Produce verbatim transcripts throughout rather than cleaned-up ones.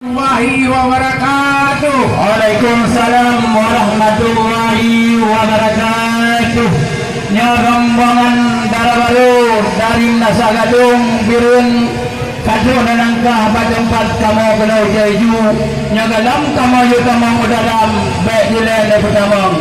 Warahmatullahi wabarakatuh. Waalaikumsalam warahmatullahi wabarakatuh. Nyoe rombongan dara barô dari Meunasah Gadong, Bireuen, ka trôh neulangkah bak teumpat kamoe keunoe jai ju. Nyoe gohlom kamoe yue tamong u dalam, bèk dilèe lé peutamong.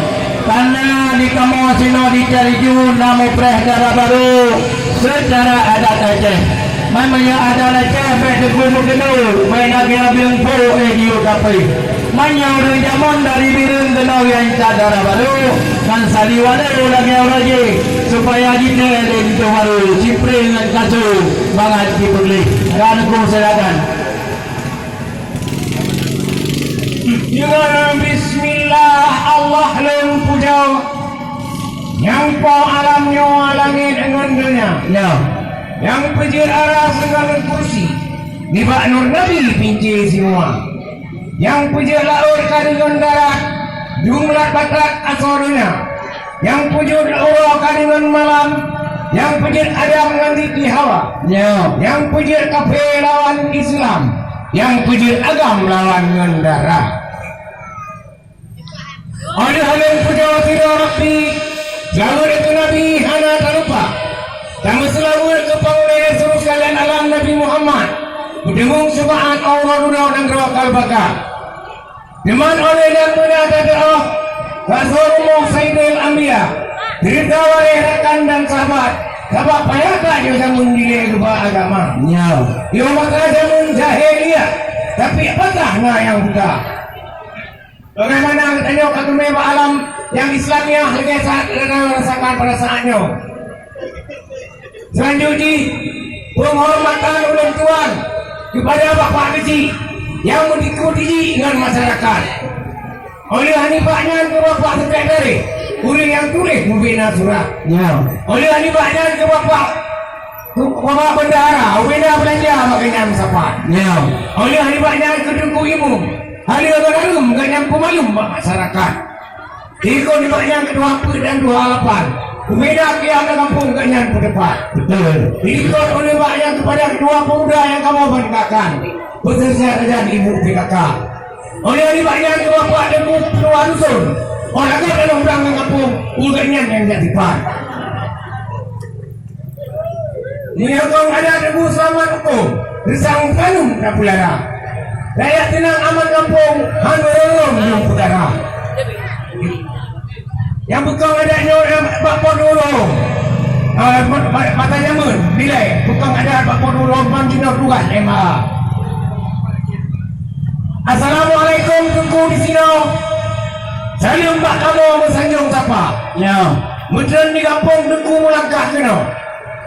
Kareuna di kamoe sinoe di Cariu na mupreh dara barô seucara adat Aceh. Meunyoe adat Aceh bèk teupeu meukeuneuk, bèk lagèe bieng po éh diyue kapéh. Meunyoe ureueng jameun dari Bireuen keunoe nyang that dara barô, kan saliwat lagèe uroe jih, supaya jiteuh lé linto barô, sipreh ngon kasô mangat jipeugleh. Kan ku silakan. Deungon bismillah Allah lôn pujoe, nyang po alam nyoe, langét ngon donya. Ya. Nyang peujeuet aras ngon kursi, nibak nur Nabi pincie simua. Nyang peujeuet laôt ka deungon darat, jumlat batat asoe donya. Nyang peujeuet uroe ka deungon malam, nyang peujeuet Adam ngon Siti Hawa. Ya. Nyang peujeuet kafé lawan Islam, nyang peujeuet agam lawan ngon dara. Óh lheueh lôn pujoe sidroe Rabbi, seulaweuet keu Nabi hana talupa. Tameuseulaweuet keu Panglima Rasul sekalian alam Nabi Muhammad, peudeueng syafa'at Allah dudoe nanggroe Kalbaka. Nyoman óh lheueh nyan beuna tateuôh, rasoe rumoh Saidul Anbiya, ceurita waréh rakan dan sahabat, sabab payah that yoh jameun dilèe geuba agama. Ya. Yoh masa jameun jahiliyah, tapi apakah na nyang buta? Bagaimana geutanyoe ka teumé bak alam nyang Islamiah lagèe saat geutanyoe rasakan pada saat nyoe? Seulanjut jih, peunghormatan ulôn tuan keupada bapak keuchik nyang meutikot jih ngon masyarakat. Óh lheueh nibak nyan keu bapak sekretaris, ureueng nyang tuléh mubina surat. Ya. Óh lheueh nibak nyan keu bapak, keu bapak bendahara, ubena beulanja bak gobnyan sapat. Ya. Óh lheueh nibak nyan keu teungku imum, haleue ngon hareuem gobnyan peumalum bak masyarakat. Dikon nibak nyan keu dua peuet dan dua lapan, peubeda kiah lam gampông gobnyan peuteupat. Betul. Dikon ulôn nibak nyan keupada keudua pemuda nyang kamoe banggakan, peuseusia sajan ibu P K K. Óh lheueh nibak nyan keu bapak teungku keudua dusun, óh lagèe ureueng lam gampông, gobnyan nyang jak dipat. Meunyoe kong adat Teungku Seulamat hukôm, reusang tanum tapeulara. Rakyat teunang aman gampông, han meureurom nyang peukara. Nyang beukong adat nyoe, eh, bak Po Teu Uroe. Ah, ma-, ma-, masa jameun, bilai beukong adat bak Po Teu Uroe ban jinoe tugaih M A. Assalamualaikum Teungku di sinoe. Saleuem bak kamoe meusanjong sapa. Ya. Meutreun di gampông Teungku meulangkah keunoe.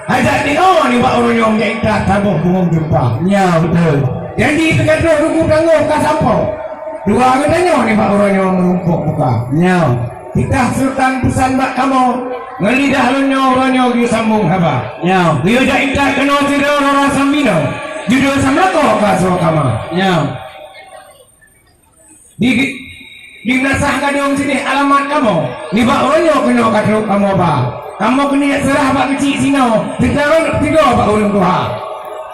Hajat deungoe nibak uroe nyoe meujak intat saboh bungong jeumpa. Ya, beutôi. Janji teuka trôh Teungku tanggong ka sampoe. Dua geutanyoe nibak uroe nyoe meurumpok muka. Ya. Titah Sultan peusan bak kamoe, ngon lidah lôn nyoe uroe nyoe geuyue sambong haba. Ya. Geuyue jak intat keunoe sidroe rara sambinoe, judoe samlakoe ka soe kama. Ya. Di, di Meunasah Gadong sideh alamat kamoe, nibak uroe nyoe keunoe ka trok kamoe ba. Kamoe keuneuk seurah bak keuchik sinoe, teutarông tigoe bak ureueng tuha.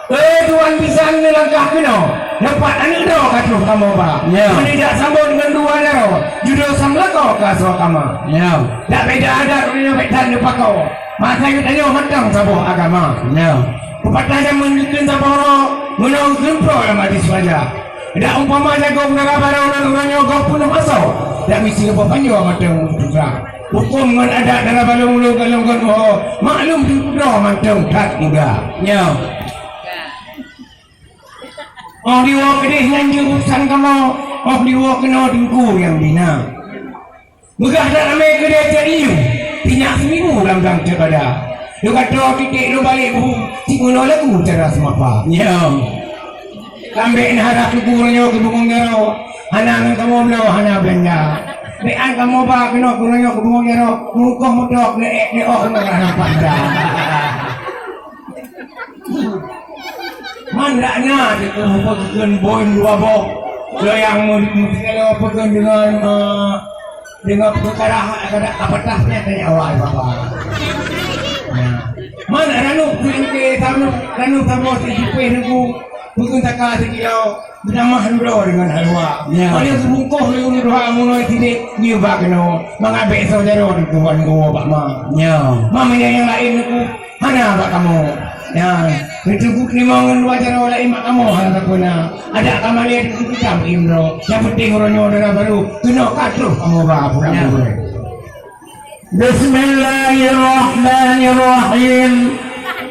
Eh, tuan bisan neulangkah keunoe, nyoe pat aneuk droe ka trok kamoe ba. Ya. Meunijak sambot ngon dua jaroe, judoe samlakoe ka soe kama. Ya. Dak beda adat ureueng nyoe bèk that neupakoe, masa geutanyoe mantong saboh agama. Ya. Peupatah jameun geukheun saboh uroe, meunoe geukheun proe lam hadis raja. Dak umpama jagong dara barô ngon uroe nyoe gob peunoh asoe, dak miseue boh panjoe mantong putra. Hukôm ngon adat dara barô ulôn kalon ngon uroe, maklum droe mantong that muda. Nyoe. Óh diwoe keudeh nyan jeuet urusan kamoe, óh diwoe keunoe Teungku nyang bina. Peugah that ramé keudeh cit iyu, sinyak seumibu lam gang ceupada. Lôn gatoe titék lôn balek bu, cit meunoe lagu cara seumapa. Nyoe. Kambek na harap teungku uroe nyoe keu bungong jaroe, hana ngon kamoe bloe, hana beulanja. Bèk an kamoe ba keunoe keu uroe nyoe keu bungong jaroe, meukoh meutok lé ék lé oh ngon hana panda. Man dak na di kubu peukeukeuen boin dua boh. Lo nyang meusigala peukeukeuen deungon, eh, deungon peukara kada kapatah nyan tanya awai baba. Nah. Man ranub seuringke, ranub, ranub saboh si jipéh nunggu. Bukon taka sikilo, beutamah dudoe deungon halua. Ya. Oleh seubungkoh lé ureueng tuha meunoi sidéh, nyoe bak keunoe, mangat bèk soe jaroe dikuwan goe bak ma. Ya. Ma meunyoe nyang laén Teungku, hana bak kamoe. Ya. Beuteuguek limong ngon dua jaroe laén bak kamoe hana sapeue na. Adak ka malèe Teungku kitab imro. Nyang peunteng uroe nyoe dara barô, keunoe ka troh kamoe ba pulang. Ya. Bismillahirrahmanirrahim.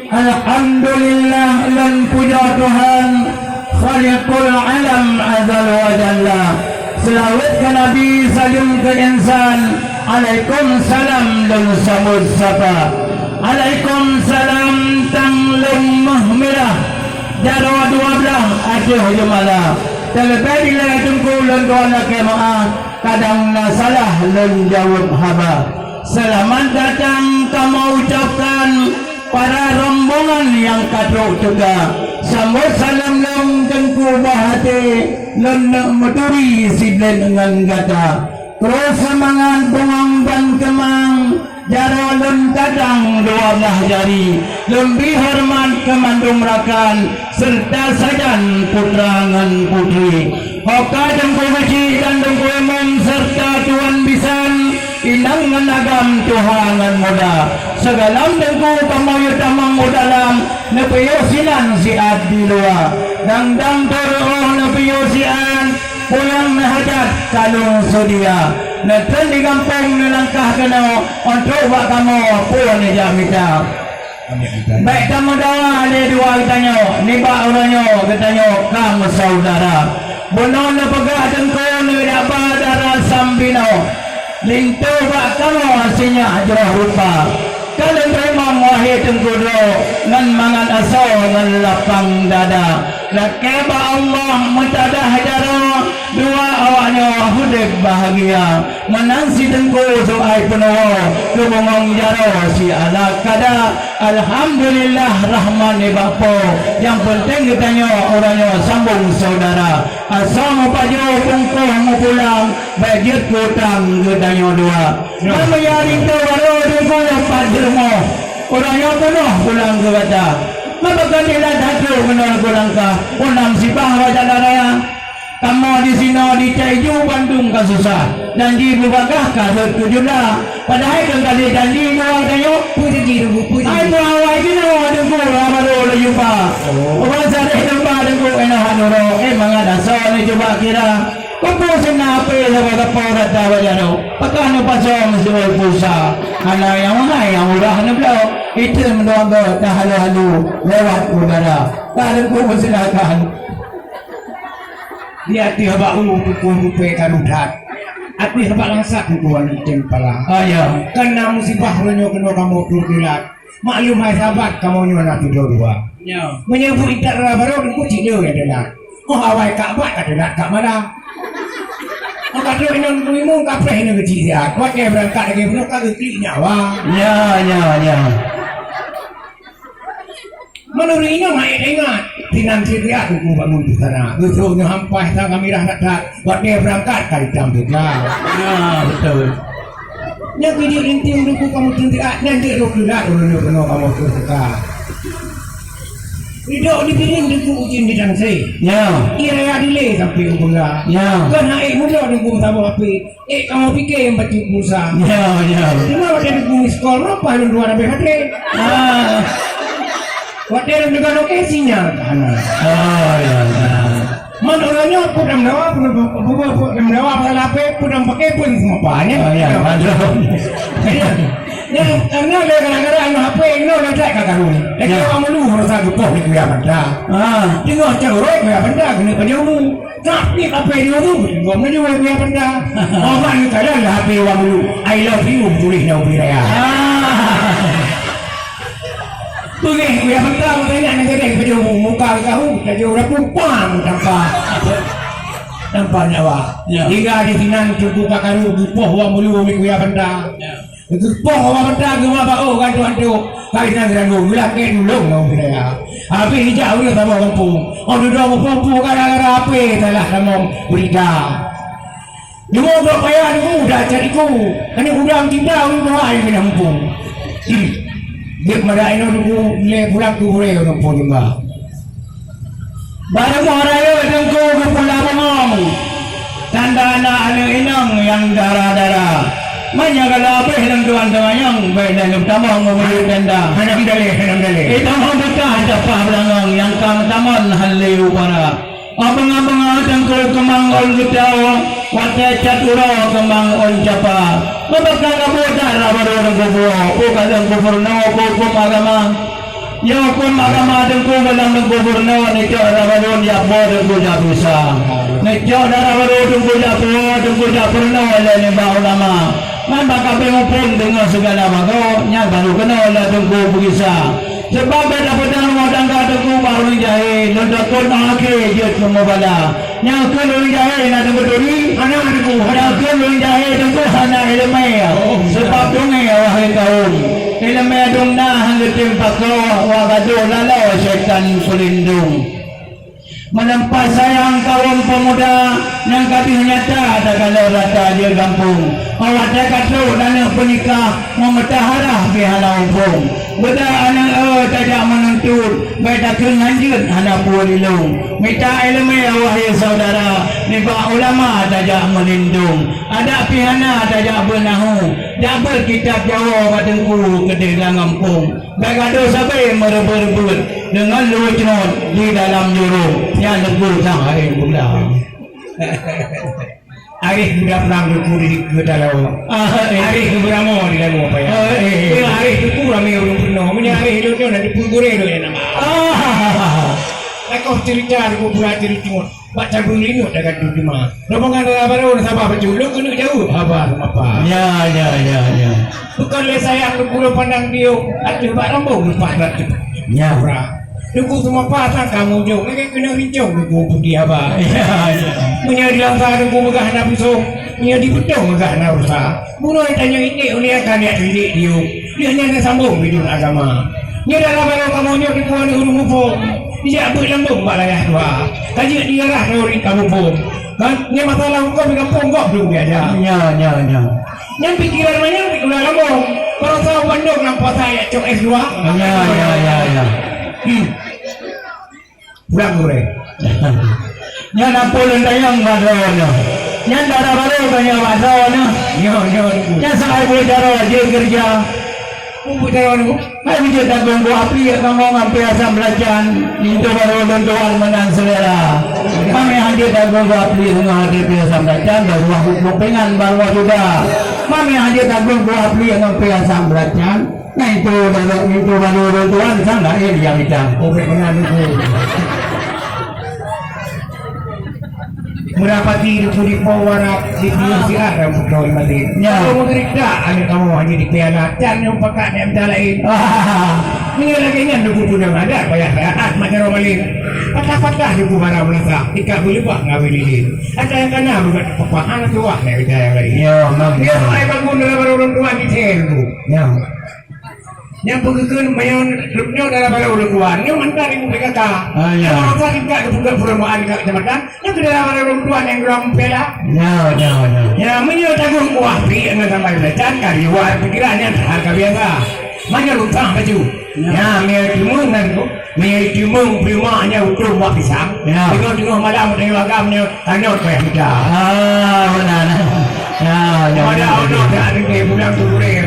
Alhamdulillah, lôn pujoe Tuhan, Khaliqul Alam Azza wa Jalla. Seulaweuet keu Nabi, saleuem keu insan. Alaikum salam lôn sambot sapa. Alaikum salam tang lôn meuh mirah. Jaroe dua blaih ateueh jeumala. Teuleubèh dilèe Teungku lôn tuan lakèe meu'ah. Kadang na salah lôn jaweueb haba. Seulamat datang kamoe ucapkan para rombongan nyang ka trok teuka. Sambot saleuem lôn Teungku bak até, lôn neuk meuturi sideh ngon gata. Troh seumangat bungong ban keumang, jaroe lôn tadang dua blaih jari. Lôn bri horeumat keu mandum rakan, seureuta sajan putra ngon putri. Ho ka Teungku Geuchik dan Teungku Imum seureuta Tuan Bisan, inong ngon agam, tuha ngon muda. Sigohlom Teungku kamoe yue tamong u dalam, neupiôh sinan siat di luwa. Dang-dang teuroh neupiôh siat, pulang neuhajat ka lôn seudia. Neutreun di gampông neulangkah keunoe, 'oh trok bak kamoe phôn neujak mita. Bèk tameudawa lé dua geutanyoe, nibak uroe nyoe geutanyoe ka meusaudara. Bunoe neupeugah Teungku neudak ba dara sambinoe, linto bak kamoe sinyak jroh rupa. Ka lôn teurimong wahé Teungku droe, ngon mangat asoe ngon lapang dada. Lakèe bak Allah meutadah jaroe, dua awak nyoe udép bahgia. Meunan si Teungku soai peunuwoe, keu bungong jaroe si ala kada. Alhamdulillah, rahmat nibak Po. Nyang peunteng geutanyoe uroe nyoe sambong saudara. Asoe meupajoh, bungkôh meupulang, bèk jeuet keu utang geutanyoe dua. Ya. Meunyoe linto barô Teungku pat di rumoh, uroe nyoe peunoh pulang keu gata. Meupeugah dilat that trok keunoe keu langkah, unang sibah raja raya. Kamoe disinoe di Taiju bandum ka susah, dan jibeubagaih ka rhot keu jula. Padahai keu kali janji nyoe tanyoe, peue janji Teungku, peue janji? Ai, meuawai jinoe Teungku, barô laju ba. Oh. Uroe sadeh teumpat Teungku, keunoe hana uroe, eh, mangat asoe neucuba kira. Peue-peue seuna hapé saboh sapo rata bak jaroe, pakon neupasong siwoe pulsa. Hana nyang mahai, nyang murah neubloe. Item dua goe tahalu-halu lewat udara. Ka Teungku peusilakan. Di ateueh bak u tutoe rupée karu that. Ateueh bak langsat tutoe aneuk cempala. Ah, ya. Kana musibah meunyoe keunoe kamoe troh teulat. Maklum hai sahabat, kamoe nyoe na tutoe dua. Ya. Meunyoe buet intat rara barô, Teungku cit le nyang teulat. Oh, awai kak bat ka teulat kak mala. Oh, ka troh inong Teungku Imum ka preh inong keuchik siat. Watée beurangkat lagée bunoe ka geuklik nyawa. Ya, ya, ya. Meunurot inong hana ingat, sinan cit riak Teungku bangun peusana. Geutrok nyoe hampai sang kamirah that-that, watée beurangkat ka itam teuka. Ya, beutôi. Nyan keuh jeuet linting Teungku kamoe teunteuak, nyan jeuet rôh keulat ureuëng nyoe keunoe kamoe teunteuka. Ridok di piring Teungku ujeuen di Tangsé. Ya. Ie raya dilée sampoe u Beungla. Ya. Kon hana ék mudo Teungku saboh hapé. Eh, kamoe pike nyang bacut pulsa. Ya, ya. Cuma watée Teungku miss call, meureumpah lôn dua rabée hate. Ah. Watée lôn teuka noké, sinyal ka hana. Oh, ya, ya. Man uroe nyoe peue nyang meudawa, peue nyang meudawa pasal hapé, peue nyang paké pun seumapa, nyan. Oh, ya, betul. Ya, karena lé gara-gara anu hapé, inoe lé that ka karu. Lé ka meulu rasa geupoh di Kuya Banda. Ah. Teungoh cak uroe Kuya Banda keuneuk pajoh umu. Tapi apa yang diurus, gom na juga dia benda. Orang ni kadang dah habis orang dulu. I love you, tulis dalam ubé raya. Ah. Tulis dia benda, makanya nak jadi kerja muka kau, kerja orang pumpang tanpa, tanpa nyawa. Ya. Hingga di sinan terbuka karu, bupoh orang dulu, dia benda. Ya. Geupoh awak meuta geuma bak ôk gantoe-gantoe, ka inan geuranggung, geulakée tulông lom budaya. Habéh ijak ureuëng saboh gampông. Oh, dudoe muphom-phom gara-gara hapé salah tamong beurita. Deungoe gob payah deungoe udah cariku, keuneuk udang cinta ureuëng tuha nyang keuneuk muphom. Jeuet madak inoe deungoe lé pulang keu gurée ureuëng po jumba. Bak rumoh rayeuk Teungku geupula bungong, tanda na aneuk inong nyang dara-dara. Meunyoe ka lheueh abéh lôn tuan teumanyong, bèk lôn tamong ngon meuyueb tenda. Hana meudaléh, hana meudaléh. Eh, tamong beutah capah beulangong nyang ka meutamong hán lé u para. Beungoh-beungoh Teungku keumang ôn geutao, watèe cat uroe keumang ôn capa. Meubaka ka buet dara barô Teungku buoe, peue ka Teungku peurunoe, peue huköm agama. Nyoe huköm agama Teungku gohlom Teungku peurunoe, neucok dara barô jak po Teungku jak peusa. Neucok dara barô Teungku jak po, Teungku jak peurunoe lé nibak ulama. Man bak ka abéh muphom deungoe sigala bagoe, nyan barô keunoe lé Teungku peugisa. Sabab bèk tapeudong rumoh tangga Teungku bak ureueng jahé, lôn takot akhé jeuet keu meubala. Nyang kheun ureueng jahé na Teungku turi? Hana, Teungku. Nyang kheun ureueng jahé Teungku hana iéleumé. Oh, sabab dongé, wahai kaum, iéleumé dum na hán geutem pakoe, wak gadôh laloe syaitan peulindong. Meuleumpat sayang kaum peumuda nyang ka deuh nyata takalon rata di gampông. Awak watèe ka trok aneuk peunikah, meumeuta harah pih hana muphom. Beudak aneuk, eh, tajak meununtut, bèk takheun hanjeuet hana peue lilông. Mita iéleumé, wahai syedara, nibak ulama tajak meulindông. Adak pih hana tajak beunahu, jak beuet kitab Jawoe bak Teungku keudéh lam gampông. Bèk gadôh sabé meureubeuet-reubeuet deungon luweuh cunot di dalam jurông. Nyan Teungku sang hai peumuda. Areh geuda prang Teungku di dikeue taloe. Ah, eh. Areh geubeuramoe di lamoe paya. Ah, eh, eh. Nyoe areh Teungku ramé ureueng peurunoe. Meunyoe areh lôn nyoe na dipeuet gurèe lôn nyang nama. Ah. Lakoh ceurita Teungku pura ceurita. Bak cabeueng linot dak ka teuma. Rombongan dara barô na sabar bacut, lôn keuneuk jaweueb haba seumapa. Ya, ya, ya, ya. Bukon lé sayang Teungku lôn pandang diôh, ateueh bak rombong leupah ratu. Ya. Pura. Teungku seumapa sang ka mujông, lagèe keuneuk rincong Teungku peugah haba. Ya, ya. Meunyoe di Langsa Teungku peugah hana pusong, meunyoe di Beutông peugah hana rusa. Bunoe tanyoe iték uneue ka niat didik diôh. Lheueh nyan neusambông bideueng agama. Nyoe dara barô kamoe nyoe Teungku aneuk ureueng muphom. Dijak beuet lambông bak layah tuha. Ka jeuet di arah nuri ka muphom. Kan? Nyoe masalah huköm di gampông gob dum geujak. Nyoe, nyoe, nyoe. Nyan pikeran manyang di ulah lambông. Baroesa u Bandung lam puasa jak cok S dua. Nyoe, nyoe, nyoe, nyoe. Hmm. Pulang gurèe. Nyan amphon lôn tanyong bak droeneuh. Nyan dara barô ka nyoe bak droeneuh. Nyoe, nyoe, Teungku. Nyan soai buet jaroe jeuet keureuja. Buet jaroe, Teungku. Hai jeuet dagong buah pliek kamoe ngon pih asam belacan. Itu baru lôn tuan meunan selera. Kami han jeuet dagong buah pliek ngon pih asam belacan, baru buah buk pingan baru juga. Kami han jeuet dagong buah pliek ngon pih asam belacan. Nah, itu, itu baru tuan sang laén yang hitam. Oh, bèk meunan, Teungku. Meurapati Teungku di po warak, di piôh siat lam putroe Madrid. Ya. Kalau meugerita aneuk kamoe hanya di piala, dan nyang pakat nyang minta laén. Meunyoe lagèe nyan Teungku tunang adat payah taat macam orang malin. Patah-patah Teungku bara meunasah, tingkat beuleubah ngawé lilin. Ata nyang kana beugat papa hana tuah nak beda yang lain. Ya, memang. Dia ai bangun dalam orang tuan di sel, Teungku. Ya. Nyang peugeukeuen meunyoe nyoe dara barô ureueng tuan, nyoe mantong ibu P K K. Ah, ya. Nyang rasa tingkat keupeugah peureumbaan tingkat kecamatan, nyoe keu dara barô ureueng tuan nyang geurang piala. Ya, ya, ya. Ya, meunyoe tagoh kuah pi ngon sambal belacan, ka liwat pikiran nyan hareuga biasa. Meunyoe luntah baju. Ya. Ya, meunyoe timun ngon, meunyoe timun, peulemak nyan utung bak pisang. Ya. Teungoh-teungoh malam, teungoh agam nyoe, Tanyoe payah mita. Ah, meunan. Ya, ya, pada ya, Allah ya. Dak deungoe pulang tu gurèe.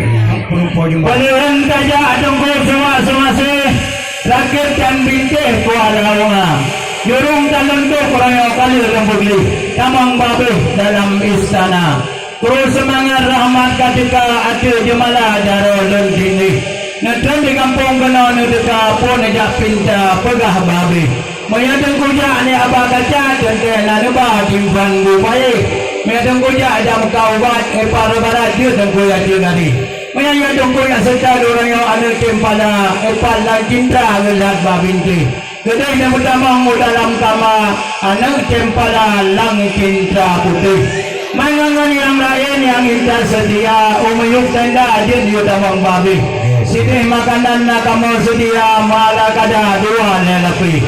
Peureumpok jumpa. Bali ureueng tajak Teungku seuma-seuma seh. Rakét dan bintéh kuah dalam bunga. Jurông talon tu kurang nyoe kali lôn beuglih. Tamong babeh dalam istana. Kru seumangat rahmat ka teuka ateueh jeumala jaroe lôn tinggi. Neutron di gampông keunoe neuteuka phon neujak pinta peugah babeh. Meunyoe teungku jak nibak kaca, teuntèe na neuba timphan bupayéh. Meunyoe teungku jak jameuka ubat, éh, pat rot barat jeuet teungku jak tiep gadih. Meunyoe teungku jak seutôt uroe nyoe aneuk tém pala, éh, pat lam cinta geulat bak bintéh. Keudeh nyang meutamong u dalam kama, aneuk tém pala lam cinta putéh. Meunan ngon nyang laén nyang intat seutia, u miyueb tenda jeuet yue tamong babeh. Sideh makanan na kamoe seutia, mala kada dua lhèe lapéh.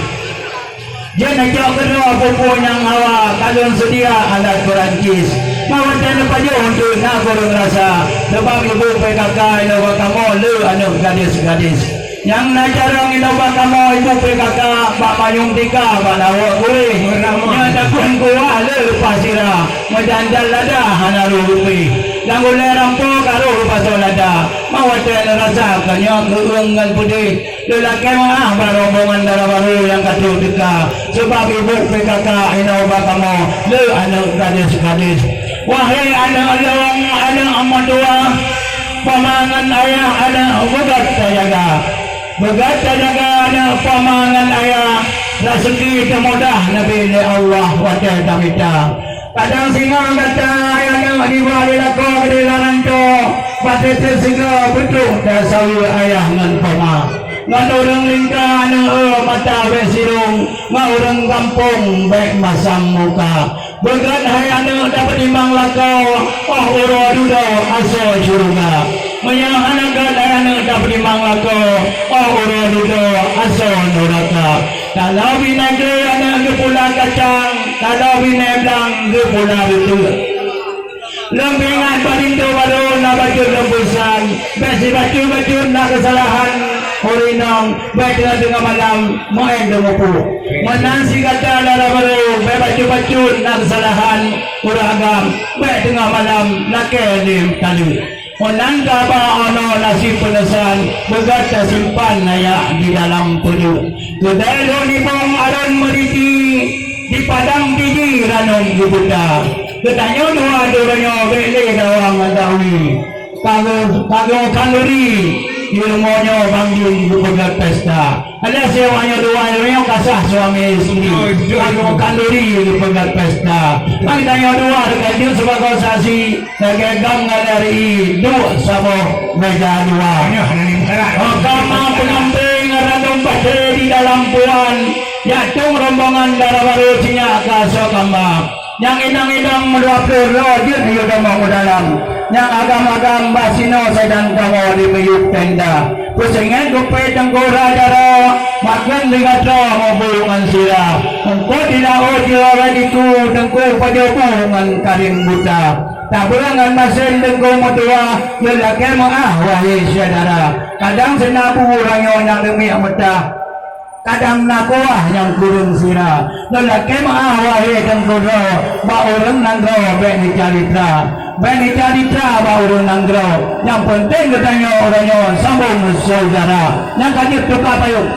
Jeuet neucok keudroe peue-peue nyang hawa, ka lôn seudia alat Perancis. Mawat dan pajoh untuk na kureueng rasa, sabab ibu P K K inoe bak kamoe le aneuk gadis-gadis. Nyang na carông inoe bak kamoe ibu P K K, bak manyueng tika bak lawôt gurée. Nyoe takheun kuah le leupah sira, meujanjal lada hana rôh rupée. Lam gulée rampo ka rôh pasoe lada, ma watée neurasa ka nyoe keu-ueng ngon peudeh. Leulakée meuáh bak rombongan dara barô nyang ka trok teuka, sabab ibu P K K inoe bak kamoe le aneuëk gadis-gadis. Wahé aneuëk lôn, aneuëk meutuwah, poma ngon ayah aneuëk beugöt tajaga. Beugöt tajaga aneuëk poma ngon ayah, raseuki teumudah neubri lé Allah watée tamita. Kadang singoh gata aneuëk diba di lakoe di laranto, bak teuteuk sigoe beutôh tasaweue ayah ngon poma. Ngon ureuëng lingka aneuëk mata bék sirông, ngon ureuëng gampông bék masam muka. Beugöt hai aneuëk tapeutimang lakoe, óh uroe dudoe asoe syeuruga. Meunyoe hana gét hai aneuëk tapeutimang lakoe, óh uroe dudoe asoe nuraka. Kalau binéh glé aneuëk geupula kacang, kalau binéh blang geupula reuteuek. Lôn peuingat bak linto barô na bacut lôn peusan, bék sibacut-bacut na keusalahan ureuëng inong, bék teungoh-teungoh malam meu'en teumupu. Meunan sigata dara barô, bék bacut-bacut na keusalahan ureuëng agam, bék teungoh malam lakée lé taleuek. Meunan ka ba 'oh noe naseb peuneusan, beugöt tasimpan ayah di dalam peudeueng. Keudai lôn nibong alon meuriti, di padang biji ranub geubuta. Geutanyoe dua doronyoe bék lé dawang ngon dakwi. Ka geu-, ka geuh khanduri, di rumoh nyoe banggeng geupeugöt pesta. Alah siwa nyoe dua nyoe ka sah suami isteri. Oh, betul. Ka geuh khanduri geupeugöt pesta. Kan tanyoe dua teuka jeuet sibagoe saksi, lagée gam ngon lari duek saboh méja dua. Nyoh, hana ni meukarat. Oh, kama peunyampéng ngon random pasti di dalam puan, jak tueng rombongan dara barô sinyak ka soe kamba. Nyang inong-inong meudua ploh droe jeuet yue tamong u dalam. Nyang agam-agam bah sinoe sajan kamoe di miyueb tenda. Peuseuingat geupeue teungku raja droe, makheun leugat droe mubu ngon sira. Eungkôt di laôt jeuet rot diku, teungku pajoh bu ngon karing buta. Tabeurang ngon masen teungku meutuwah, leulakée meuáh wahé syedara. Kadang seunabu uroe nyoe nyang leumiek meutah. Kadang na kuah nyang kureueng sira. Leulakée meuáh wahé teungku droe, bak ureuëng nanggroe bék neucalitra. Bék neucalitra bak ureuëng nanggroe. Nyang peunteng geutanyoe uroe nyoe sambong syedara. Nyang ka jeuet tuka payong.